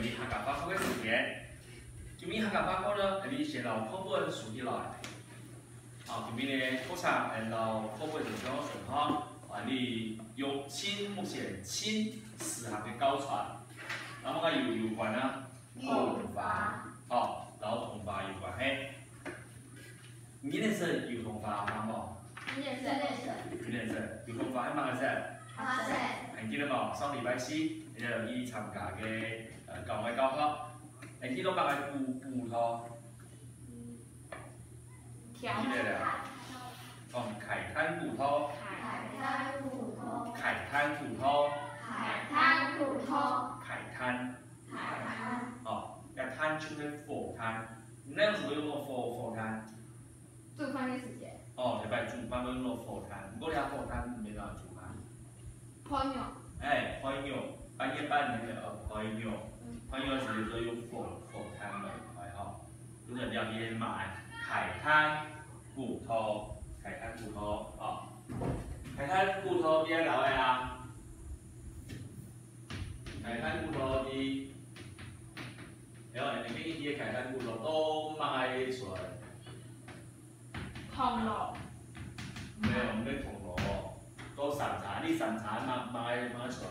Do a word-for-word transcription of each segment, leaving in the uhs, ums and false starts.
客家話課个時間。今日客家話課呢，𠊎兜先摎課本收起來。好，今日呢，課程𠊎兜摎課本先放好，𠊎兜用盡，目前盡時下个教材。那麼還有有關啊，同化。好，摎同化有關係。 你認識有同化無？有認識。有認識。有同化係麼个色？白色。還記得無？上禮拜四，你有去參加个，呃，校外教學。還記得麼个古，古道？記得了。哦，開壇古道。開壇古道。開壇古道。開壇古道。開壇。開壇。哦，該壇就係火炭。你那時候用過火，火炭？ 煮飯个時節。哦，禮拜煮飯會用到火炭，毋過這下火炭毋免拿來煮飯。燜肉。哎，燜肉，半夜半夜个，呃，燜肉。燜肉个時節就用火，火炭來開吼。就是了解嘛，開壇古道，開壇古道，哦。開壇古道，你愛搞个啊？開壇古道，你，然後你建議去開壇古道，都買船。 銅鑼。沒有，毋係銅鑼哦。都三茶，你三茶嘛，嘛愛，嘛愛出來。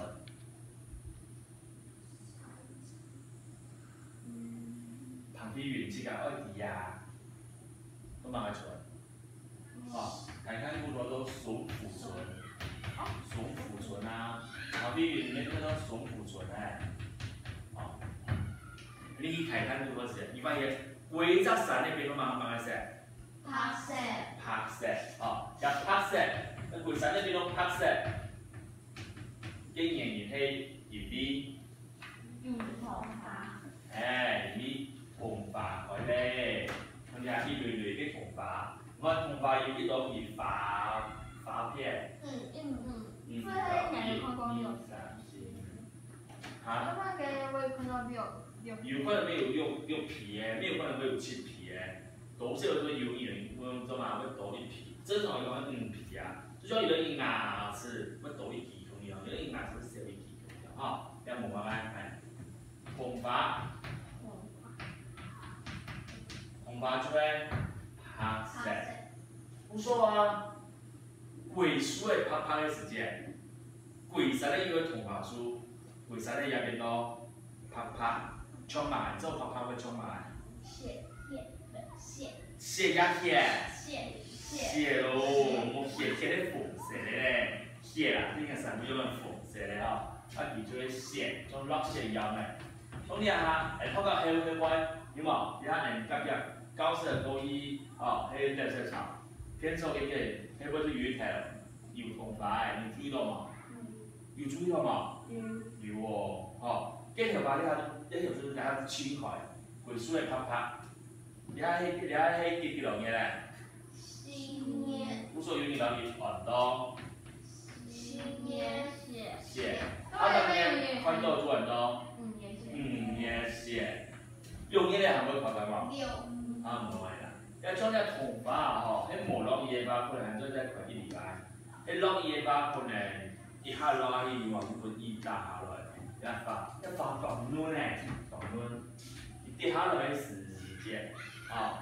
彭飛雲自家愛知啊，都嘛愛出來。哦，大家古都都松虎唇，松虎唇啊，彭飛雲那个叫松虎唇哎。哦，你去大家古都是，你發現歸隻山那邊都嘛，嘛愛食。 白色。白色，吼，這白色，該歸山那邊都白色。个原因係因為有同化。哎，因為同化開咧，人家一蕊蕊个同化，𠊎同化有一種花，花片。嗯，嗯，嗯，嗯，這个也有看過有。一、二、三、四。 哈？有可能會有六，六。有可能會有六，六皮个，也有可能會有七皮个。多數都有人會做嘛，會多一皮。正常來講會五皮啊，就像有人牙齒會多一支可能，有人牙齒會少一支可能，吼，這無辦法，哎。同化，同化就係白色。白色。毋錯啊， 歸樹仔白白个時節，歸山仔有个同化樹，歸山仔也變到白白，像麼个？做白白會像麼个？雪，雪，雪。雪呀雪。雪，雪。雪咯，無雪，雪係紅色个咧。雪啊，你看山上有紅色个吼，啊，佢就會雪，像落雪一樣个。像這下，哎，學校後，後背，有無？這下人隔壁教室个高一，哦，係垃圾場，偏左一點，後背就有一條 有同化个，你注意到無？嗯。有注意到無？有。有哦，吼。該條吧，你看，這條就是大家清開，歸樹仔白白。你看，你看，係幾，幾多月咧？四月。故所有人摎佢安到。四月雪。雪。啊，當然看到就安到。五月雪。五月雪。六月咧還會白白無？六。啊，毋會啦。 也像這同化啊，吼，係無落雨个話，可能還做得再開一禮拜。係落雨个話，可能一下落下去，又往分雨打下來，這花，這花當嫩呢，當嫩。佢跌下來个時，時節，吼，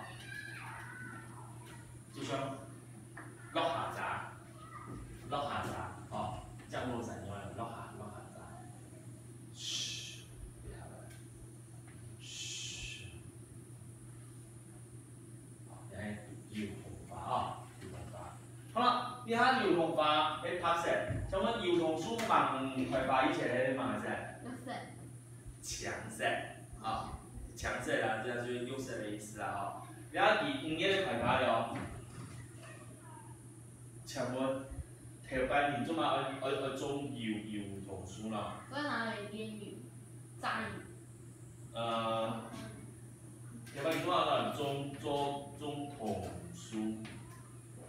就像落下閘，落下閘，吼，降落傘一樣，落下，落下閘。噓，跌下來。噓。 哎，有同化啊，有同化。好了，這下有同化，係白色。請問油桐樹吂開花以前係麼个色？綠色。青色，啊，青色啦，這就係綠色个意思啦，吼。這下佢五月个開花了。請問，頭擺人做麼个愛，愛，愛種油，油桐樹啦？做拿來煉油、榨油。 呃，頭擺你做麼个種，種，種桐樹？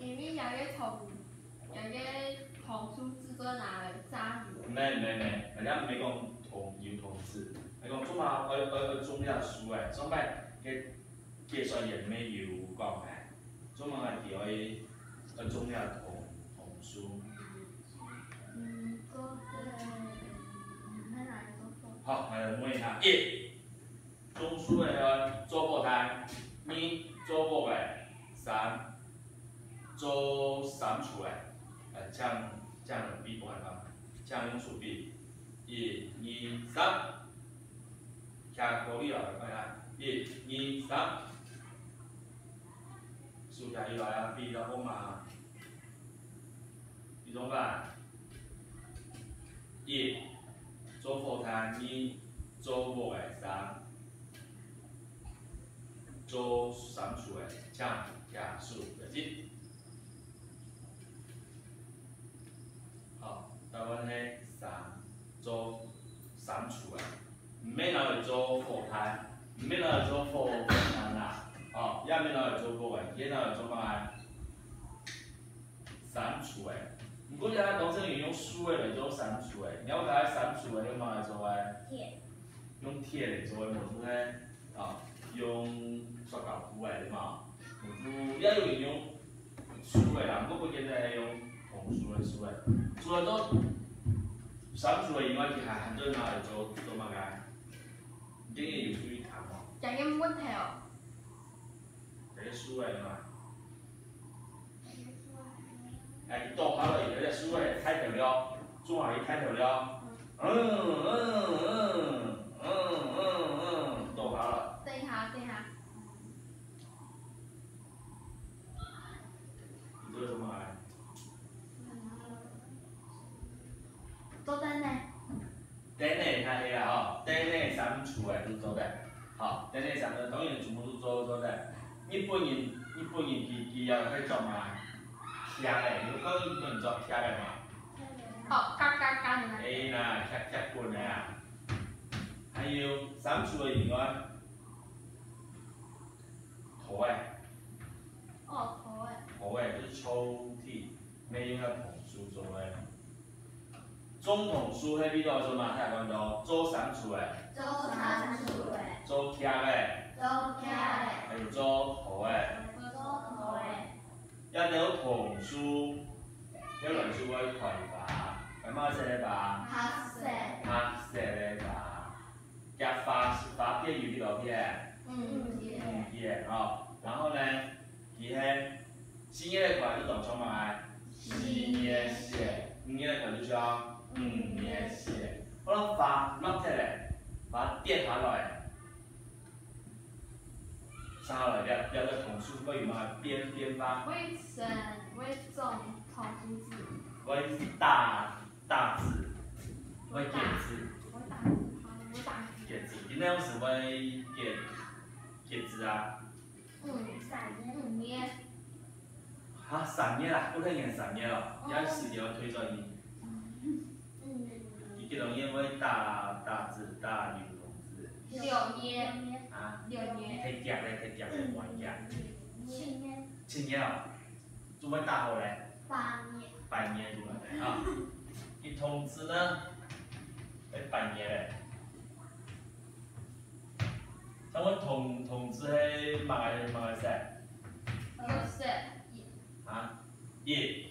因為這个桐，這个桐樹製作拿來榨油。毋係，毋係，毋係，人家毋係講桐，油桐子，係講做麼个愛，愛，愛種這樹誒，上擺个解說員乜有講誒，做麼个佢愛，愛種這桐，桐樹。嗯，做，嗯，拿來做，做。好，來問一下，一，種樹仔愛做火炭，二，做屋仔，三，做衫櫥仔。呃，請，請用筆，請用手筆。一、二、三。徛高哩啊，來看一下。一、二、三。手徛起來啊，比一下號碼。 你做法：一，做火炭；二，做屋仔；三，做衫櫥仔。請舉手，來，一。好，答案係三，做衫櫥仔。毋係拿來做火炭，毋係拿來做火炭啊，哦，也毋係拿來做屋仔，佢係拿來做麼个？ 衫櫥仔。毋過這下當時人用樹仔來做衫櫥仔，你了解衫櫥仔用麼个做个？鐵。用鐵來做个，無就係，啊，用塑膠布仔，對無？無就也有人用樹仔啦，毋過不見得係用桐樹个樹仔。除了做衫櫥仔以外，佢還，還做拿來做，做麼个？你今日有注意看無？這个問題哦。這个樹仔嘛。 哎，佢倒下了，有隻樹仔太高了，樹仔太高了。嗯，嗯，嗯，嗯，嗯，嗯，倒下了。等一下，等一下。你做什麼啊？做等呢。 等下，等下吼，等下衫櫥仔都做得。好，等下衫櫥當然全部都做，做得。日本人，日本人佢，佢也會做嘛，屐仔，你有看日本人做屐仔嘛？哦，嘎嘎嘎的那个。哎，那屐，屐棍的啊。還有衫櫥的以外， 桃仔。哦，桃仔。桃仔就是抽屜，乜用該桐樹做个。種桐樹係為著做麼个？大家講到做衫櫥仔，做衫櫥仔，做屐仔，做屐仔，還有做桃仔。做桃仔。這兜桐樹，這欒樹會開花，開麼色个花？白色。白色个花。 厥花，花片有幾多片？五片。五片吼。然後呢，佢係四月个花就當像麼个？四月雪。五月个花就像五月雪。好了，花落忒咧，花跌下來，剩下來這，這个桐樹會有麼个變，變化？會生，會種桐樹子。會打 打子，會結子。會打子，會打子。結子，佢仰時會結，結子啊？嗯，三月。五月。哈，三月啦，過兩年三月咯，哦。也係時間推轉去。嗯。佢幾多月會打，打子，打油桐子？六月。啊？六月。忒遽咧，忒遽咧，還遽。七月。七月哦。 做麼个打好咧？八月。八月就來咧哈。佢桐子呢？愛八月咧。請問桐，桐子係麼个，麼个色？有色。啊？一，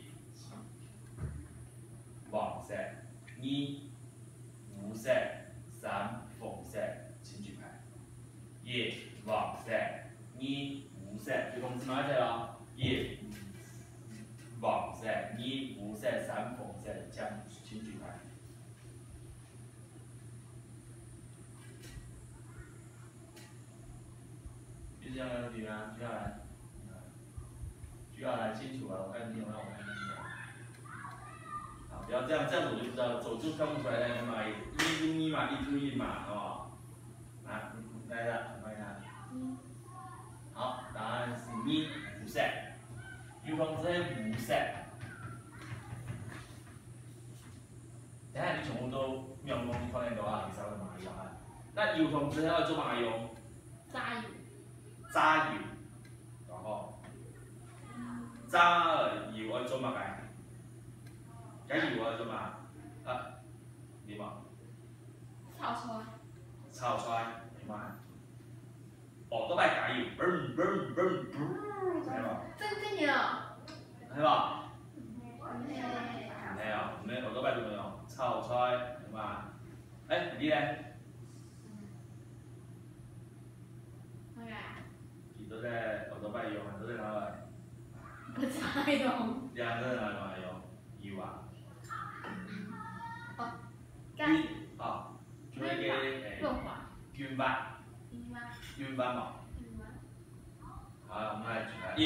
黃色。二，烏色。三，紅色。請舉牌。 一，黃色。二，烏色。有同志嘛，一齊咯。一，黃色。二，烏色。三，紅色。請，請舉牌。就這樣舉啊，舉下來。 舉下來清楚啊，我看你有沒有，我看你有沒有。好，不要這樣，這樣子我就知道了，走就看不出來那個嘛，一就二嘛，一就一嘛，哦。啊，來了，我看一下。好，答案是二，烏色。有同志係烏色。等下你全部都沒有東西放在的話，你稍微麻煩一下。那有同志要做麼个用？ 炸油。炸油，然後炸油愛做麼个？該油愛做麼个？啊，你嘛？炒菜。炒菜，你嘛？哦，都愛加油，嘣嘣嘣嘣，係無？真正有。係無？沒有。沒有，沒有，都愛做麼个？炒菜，你嘛？哎，你呢？用，還是拿來？不知道用。兩个人拿來用，有啊。哦，幹。鬓，哦，就那个，哎，润滑。鬓髮。鬓髮。鬓髮嘛。鬓髮。好，我们来举牌。一，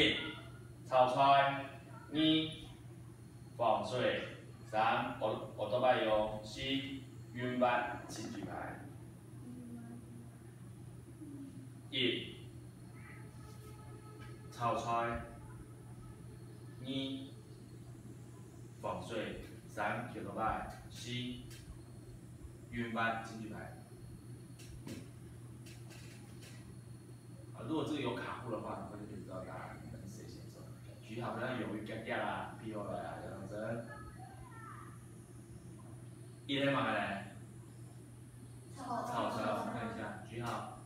炒菜。二，防水。三，我，我都爱用。四，鬓髮。请举牌。 一，炒菜。二，防水。三，桥頭擺。四，鬓髮。请举牌。啊，如果这个有卡户的话，那就可以知道答案，那是谁先说。举好，不要犹豫，啪啪啦，比好了啊，杨老师。一是嘛个嘞？ 炒菜，我们看一下，句号。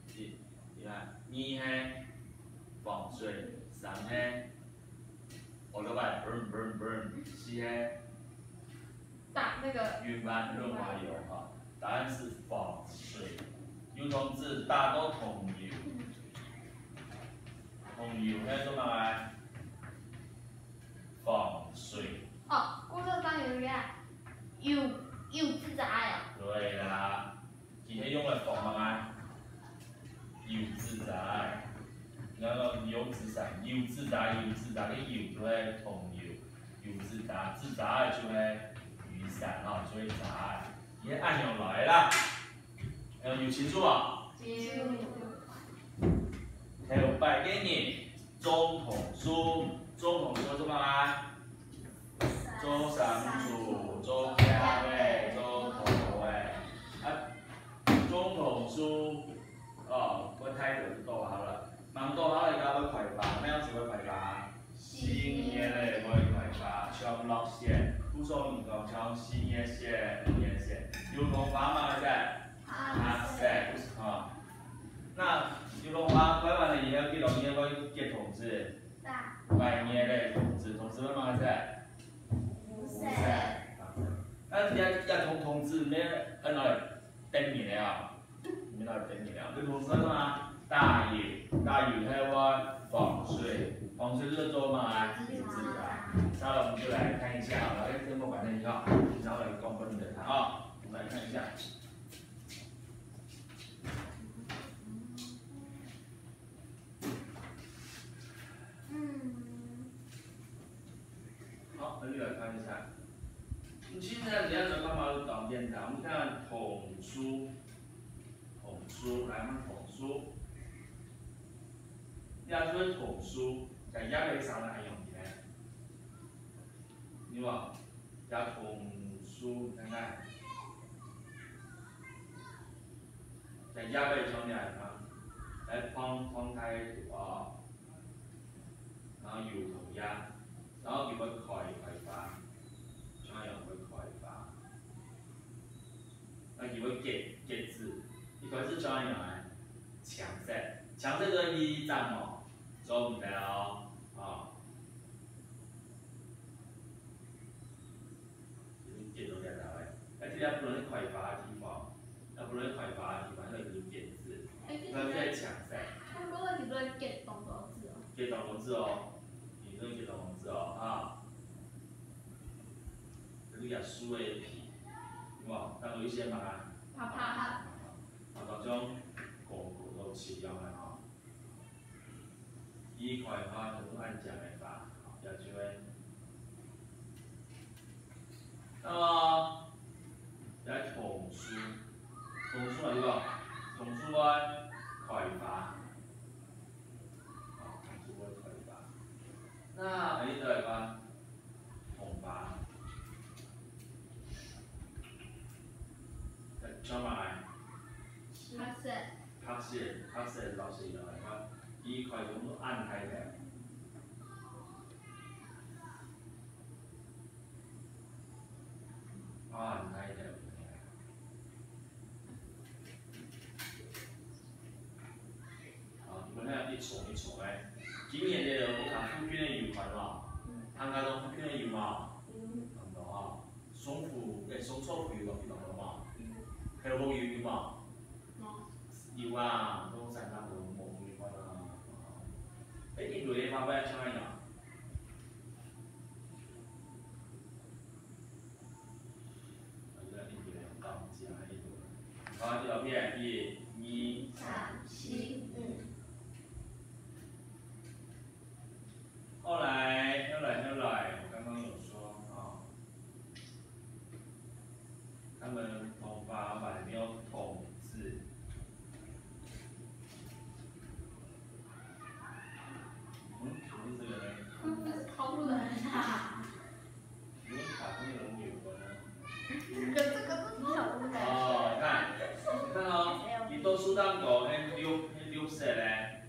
一，你看，二是防水，三是，我都摆 boom boom boom，四是打那个鬓发润滑油哈。答案是防水，油桐子打到桐油，桐油是做么个？防水。哦，古早讲有一个啊，油油纸遮哦。对啦。 佢係用來防麼个？油紙遮。然後油紙傘，油紙遮，油紙遮个油就係桐油，油紙遮，紙遮就係雨傘吼，就係遮。佢係恁樣來个啦。呃，有清楚無？清楚。頭擺个人種桐樹，種桐樹做麼个？ 做生樹，做茄仔，做桃仔。啊，種桐樹，哦，愛大樹就倒下了。吂倒下了，該愛開花，麼个時節會開花？四月咧會開花，像落雪，古早人講像四月雪、五月雪。油桐花嘛，係白色，吼。那油桐花開完了以後，幾多月會結桐子？八月咧，桐子，桐子會麼个色？ 紅色。啊，這，這桐，桐子毋係愛拿來叮人个啊，毋係拿來叮人个啊。這桐子係麼个？打油，打油係會防水，防水係做麼个？油紙遮。接下來我們就來看一下啊，來，這個完了以後，然後來講分你們看啊，我們來看一下。 嗯。好，那你來看一下。你現在你要知道幹嘛要當電台？我們看桐樹，桐樹，來看桐樹。你要說桐樹，在亞洲上來還有呢。 你看，這桐樹，你看看，這葉仔像這樣啊，來放，放大个圖啊，然後有同樣，然後佢會開，開花，像這樣會開花，那佢會結，結子，一開始像這樣啊，青色，青色个第一站哦，做毋得哦，啊。 已經跌到這位，而且也不能開發个地方，也不能開發个地方，因為已經跌子，哎，那在牆上。那如果你不能跌當多子哦？跌當多子哦，你不能跌當多子哦，啊。這個也樹个皮，有無？當有一些嘛，啪啪。啊，當中狗狗都吃掉了哈。 一開花就恁靚个花，也就會。那麼，來桐樹，桐樹啊，這個，桐樹會開花，啊，桐樹會開花。那，哎，再來看，桐花。 像麼个？白色。白色，白色，老師有來看，佢開始用到恁大條。恁大條。 啊，你們那一叢一叢个，今年个有看附近个有看無？嗯。參加到附近个有無？有。看到啊，松虎，欸，松草虎有落去看到無？有。黑木有有無？無。有啊，都山上都無有看啊。欸，个發揮像恁樣。好，這條片，一、二、三、四、五。後來，後來，後來，我剛剛有說，哦，他們同法法沒有統治。嗯，怎麼是這個呢？嗯，這是考古的很好。因為卡通人物有關啊。這個，這個不是考古的。哦，你看，你看哦，你讀書當中，那綠，那綠色嘞。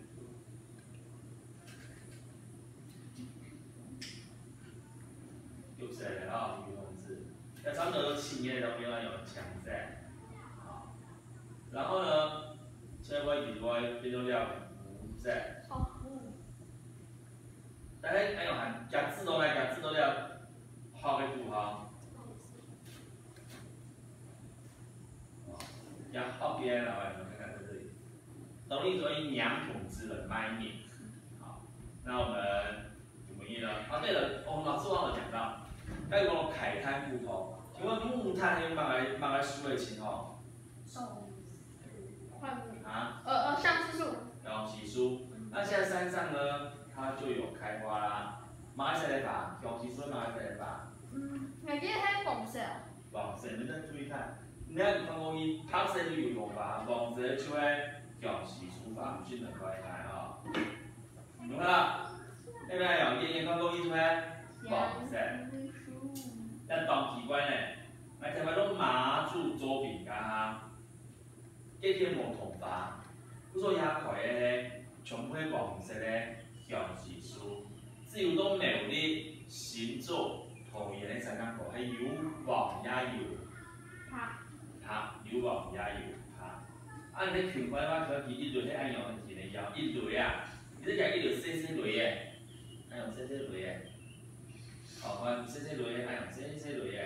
綠色个吼，綠紅色，該差不多七月到變到有青色，吼。然後呢，這尾就會變做了五色。哦，嗯。但係，哎喲，還，夾子都來，夾子都了，好个符號。哦，夾好邊來，我們看看在這裡。 當然，所以娘統治了，賣命。好，那我們怎麼樣呢？啊，對了，哦，老師忘了講到，該講慨嘆故土，請問木炭還有麼个麼个樹个稱呼？松樹。檜木。啊？呃，呃，相思樹。相思樹。那現在山上呢，它就有開花啦。麼个色个花？相思樹麼个色个花？嗯，𠊎記得係黃色哦。 黃色，你們再注意看，你看有看過去，白色就油桐花，黃色就係相思樹花，毋係兩塊花哦。有看到？對不對？有，你有看過去就係黃色。但當奇怪呢，𠊎頭擺都馬祖做兵該下， 該片無桐花，故所這塊个係全部係黃色个相思樹，只有到苗栗、新竹、桃園个山頂高，係又黃又油。白。白，又黃又油，白。啊，你看近看个話，像佢一蕊係恁樣形个樣，一蕊啊，你就講一蕊細細蕊个，恁樣細細蕊个。 好，看細細蕊个，哎呀，細細蕊个。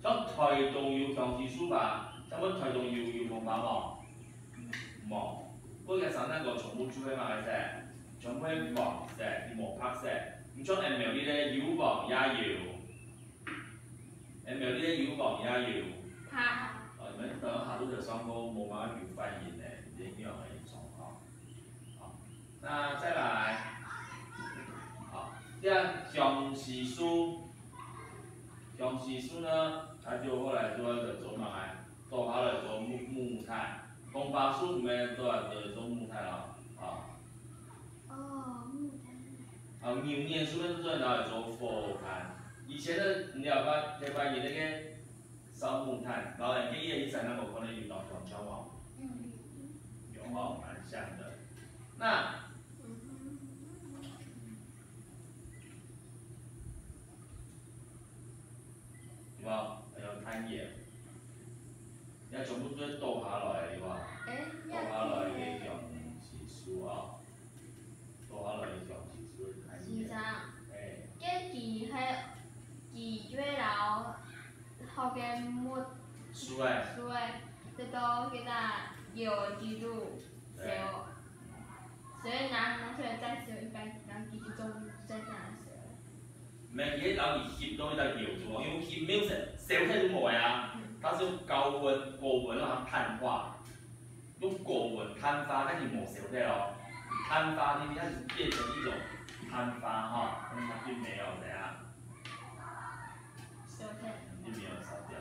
像台東有相思樹花，請問台東有油桐花無？無。毋過該山頂高全部就係麼个色？全部係黃色，無白色。毋像𠊎苗栗个又黃又油。𠊎苗栗个又黃又油。白。哦，你們等下都有上過，無麼个有反應呢，你這樣个一種吼。好。 那再來，好，這相思樹，相思樹呢，它就後來就會做麼个？做下來做木，木炭。桐花樹毋係做來做，做木炭哦，啊。哦，木炭。啊，牛眼樹係做拿來做火炭。以前个，你了解，了解那個燒木炭，老人家一直在那個可能有當香哦。嗯。有哦，蠻像的。 那，有無？還有炭葉，這全部都係倒下來个，有無？欸，倒下來个相思樹啊，倒下來个相思樹个炭葉。先生，欸。該佢係，佢就會摎 好个木，樹仔。樹仔，得到該隻窯个底肚燒。對。所以拿，拿出來再燒一擺，然後繼續種，再拿來燒。毋係，佢係摎佢吸到一隻窯肚，因為佢沒有燒，燒忒就無个啊。嗯。它是用高溫，高溫讓它碳化。 用高溫碳化，但係無燒忒哦。碳化，因為它只是變成一種碳化哈，但是它並沒有怎樣，燒忒。並沒有燒掉。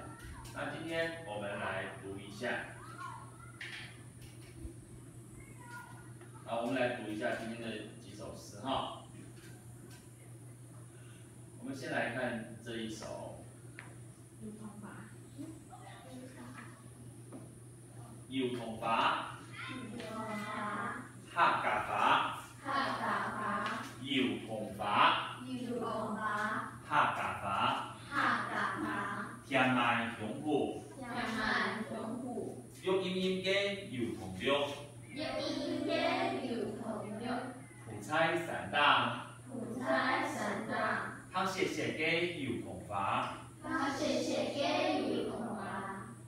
那今天我們來讀一下，好，我們來讀一下今天的幾首詩哈。我們先來看這一首。 油桐花。油桐花。油桐花。客家話。客家話。油桐花。油桐花。客家話。客家話。甜饅香餔。甜饅香餔。綠陰陰个油桐綠。綠陰陰个油桐綠。 鋪在山頂。鋪在山頂。白雪雪个油桐花。白雪雪个油桐花。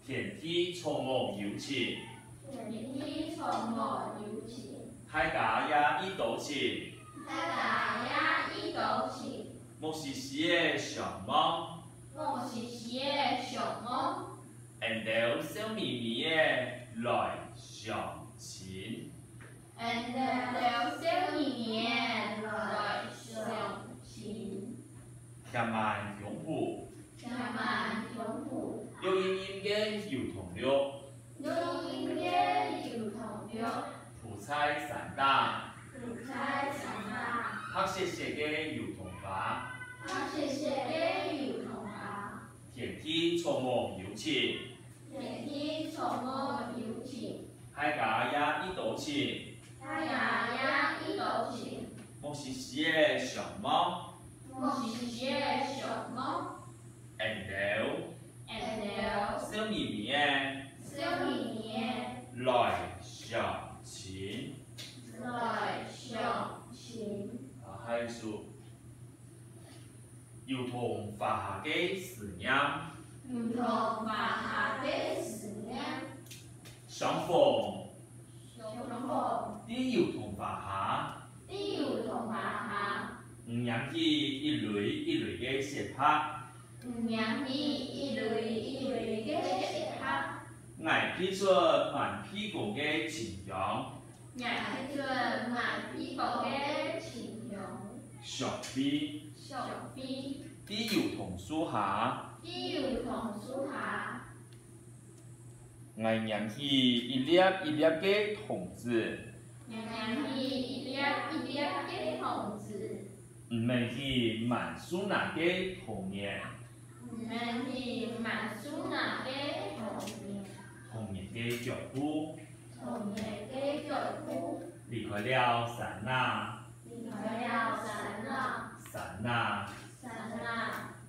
遍地草木有情。遍地草木有情。客大家也已到齊。大家也已到齊。目西西个相望。目西西个相望。𫣆兜笑眯眯个來相親。 𫣆兜笑眯眯个來相親。添滿胸脯。添滿胸脯。綠蔭蔭个油桐綠。綠蔭蔭个油桐綠。鋪在山頂。鋪在山頂。白雪雪个油桐花。白雪雪个油桐花。 天地草木有情。天地草木有情。大家也已到齊。大家也已到齊。目西西个相望。目西西个相望。𫣆兜。𫣆兜。笑眯眯个。笑眯眯个。來相親。來相親。啊，下一首。 油桐花下个思念。油桐花下个思念。相逢。相逢。在油桐花下。在油桐花下。你拈起一蕊一蕊个雪白。你拈起一蕊一蕊个雪白。𠊎鼻出滿鼻公个清香。 𠊎鼻出滿鼻公个清香。香味。香味。在油桐樹下。在油桐樹下。𠊎拈起一粒一粒个桐子。𠊎拈起一粒一粒个桐子。 你愐起滿樹林个童年。你愐起滿樹林个童年。童年个腳步。童年个腳步。離開了山林。離開了山林。山林。山林。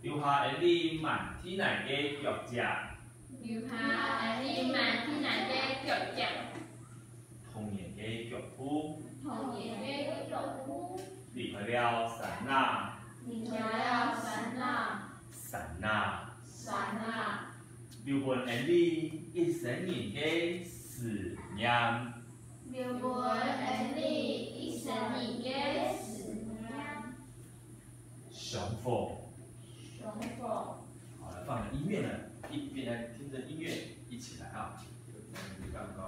留下𫣆俚滿地泥个腳跡。留下𫣆俚滿地泥个腳跡。 童年个腳步。童年个腳步。離開了山林。離開了山林。山林。山林。留分𫣆俚一生人个思念。留分𫣆俚一生人个思念。 相逢。相逢。好，來放個音樂呢，一邊來聽著音樂，一起來啊。剛剛。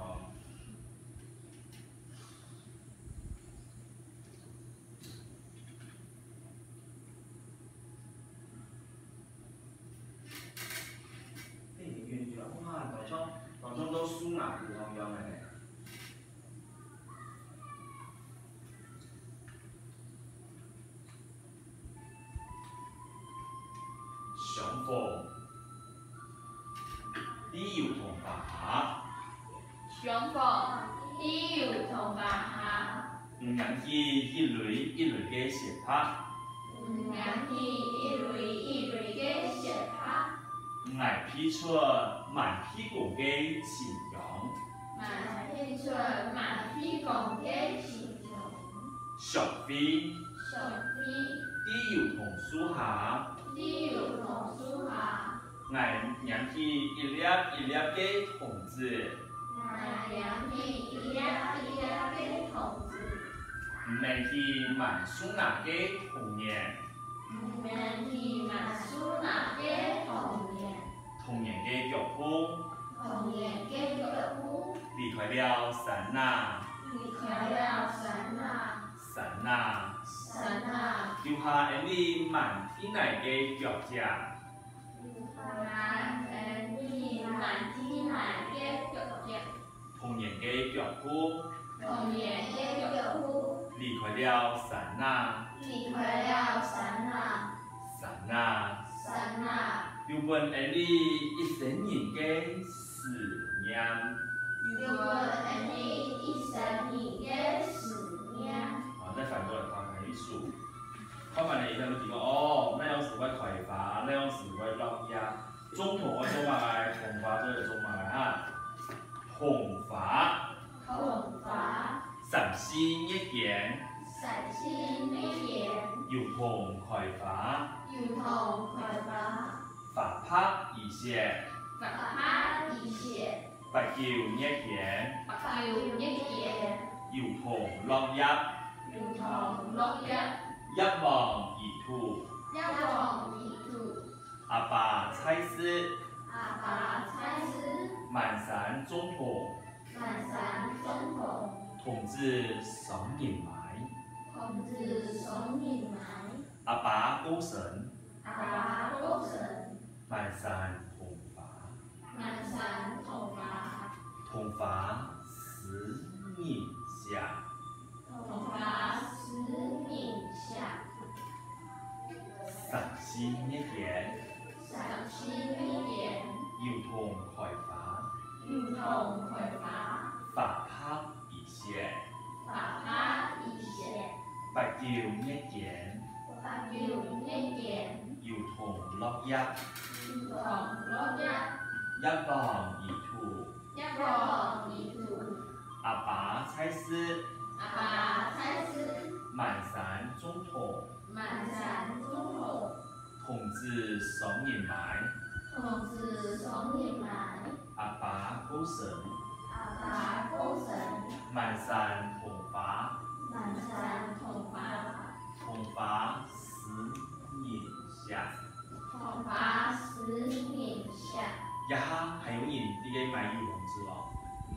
電影院去了，哇，好像，好像都輸哪個地方一樣欸。 相逢，在油桐花下。相逢，在油桐花下。你拈起一蕊一蕊个雪白。你拈起一蕊一蕊个雪白。 𠊎鼻出滿鼻公个清香。𠊎鼻出滿鼻公个清香。香味。香味。在油桐樹下。在油桐樹下。𠊎拈起一粒一粒个桐子。 𠊎拈起一粒一粒个桐子。你愐起滿樹林个童年。你愐起滿樹林个童年。童年个腳步。童年个腳步。離開了山林。離開了山林。山林。山林。留下𫣆俚滿地泥个腳跡。 留下𫣆俚滿地泥个腳跡。童年个腳步。童年个腳步。離開了山林。離開了山林。山林。山林。留分𫣆俚一生人个思念。留分𫣆俚一生人个思念。好，再反過來看看意思。 看完了以後，你就講，哦，哪樣時會開花，哪樣時會落葉，種桐愛做麼个，桐花做得做麼个哈？桐花。桐花。三四月間。三四月間。油桐開花。油桐開花。花白如雪。花白如雪。 八九月間。八九月間。油桐落葉，油桐落葉，葉黃如土，葉黃如土。阿爸在世，阿爸在世，滿山種桐，滿山種桐，桐子商人買，桐子商人買。阿爸過身，阿爸過身，滿山桐花，滿山桐花，桐花使人惜，桐花使人惜。三四月間，三四月間，油桐開花，油桐開花，花白如雪，花白如雪。八九月間，八九月間，油桐落葉，油桐落葉，葉黃如土，葉黃如土。阿爸在世，阿爸在世，滿山種桐，滿山種桐，桐子商人買，桐子商人買。阿爸過身，阿爸過身，滿山桐花，滿山桐花，桐花使人惜，桐花使人惜。這下還有人在該買油桐子無？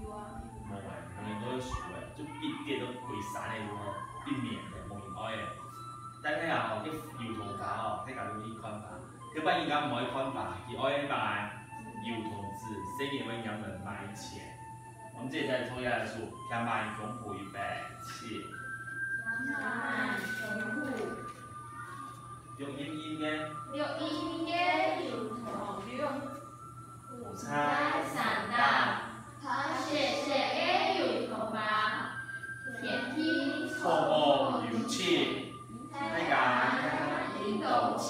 有啊。無欸，可能都係收欸，就必跌到歸山个，有無？避免个，無人愛个。但係啊，吼，該油桐花吼，大家都去看花。 一般人家毋愛看花，佢愛買油桐子，細人會仰般買錢。𠊎等這下再讀一下書，添滿胸脯預備，起。添滿胸脯。綠蔭蔭个，綠蔭蔭个油桐綠，鋪在山頂，白雪雪个油桐花，天地草木有情，大家也有情。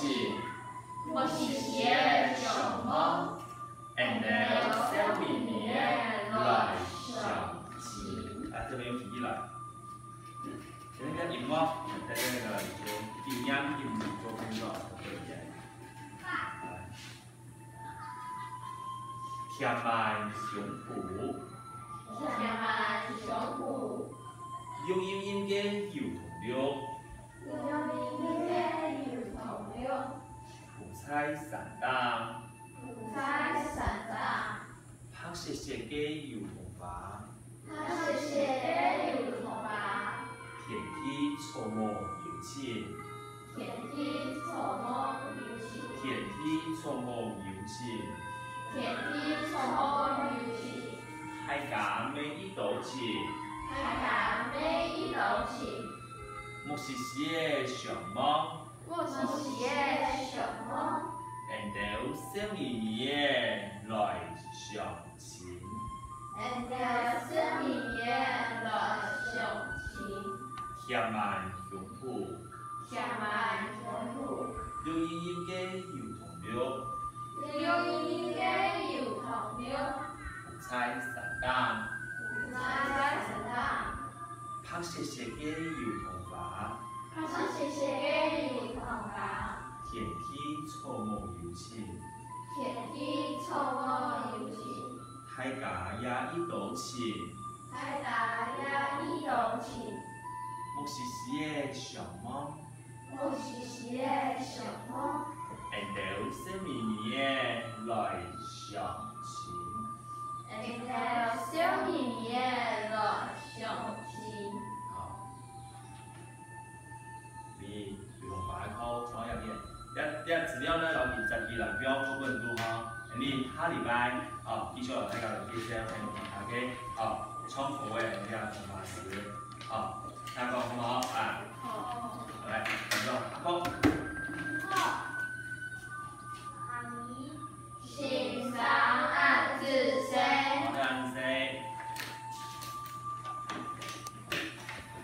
莫時時个相望，𠊎等笑微微个來相親。啊，這邊有起起來。前面个音樂，在這個有點音樂做動作，可以。來，添滿胸脯，添滿胸脯，綠蔭蔭个油桐綠，綠蔭蔭个油桐綠，鋪在山頂。 鋪在山頂，白雪雪个油桐花，白雪雪个油桐花，天地草木有情，天地草木有情，天地草木有情，天地草木有情，大家乜有情，大家乜有情，莫時時个相望， 莫時時个相望，𠊎等笑微微个來相親。𠊎等笑微微个來相親。添滿胸脯，添滿胸脯，綠蔭蔭个油桐綠，綠蔭蔭个油桐綠，鋪在山頂，鋪在山頂。 白雪雪个油桐花，白雪雪个油桐花，天地草木有情，天地草木有情，大家也有情，大家也有情，莫時時个相望，莫時時个相望，𠊎等笑微微个來相親。 𠊎等笑微微个來相親。好。你有辦法考創業面，這這資料呢，摎你摘起來，不要做問題哈。你下禮拜，好，繼續來大家來介紹，還有其他个，好，創作个，你看，同老師，好，大家講好不好？啊，好。來，大家好，阿公。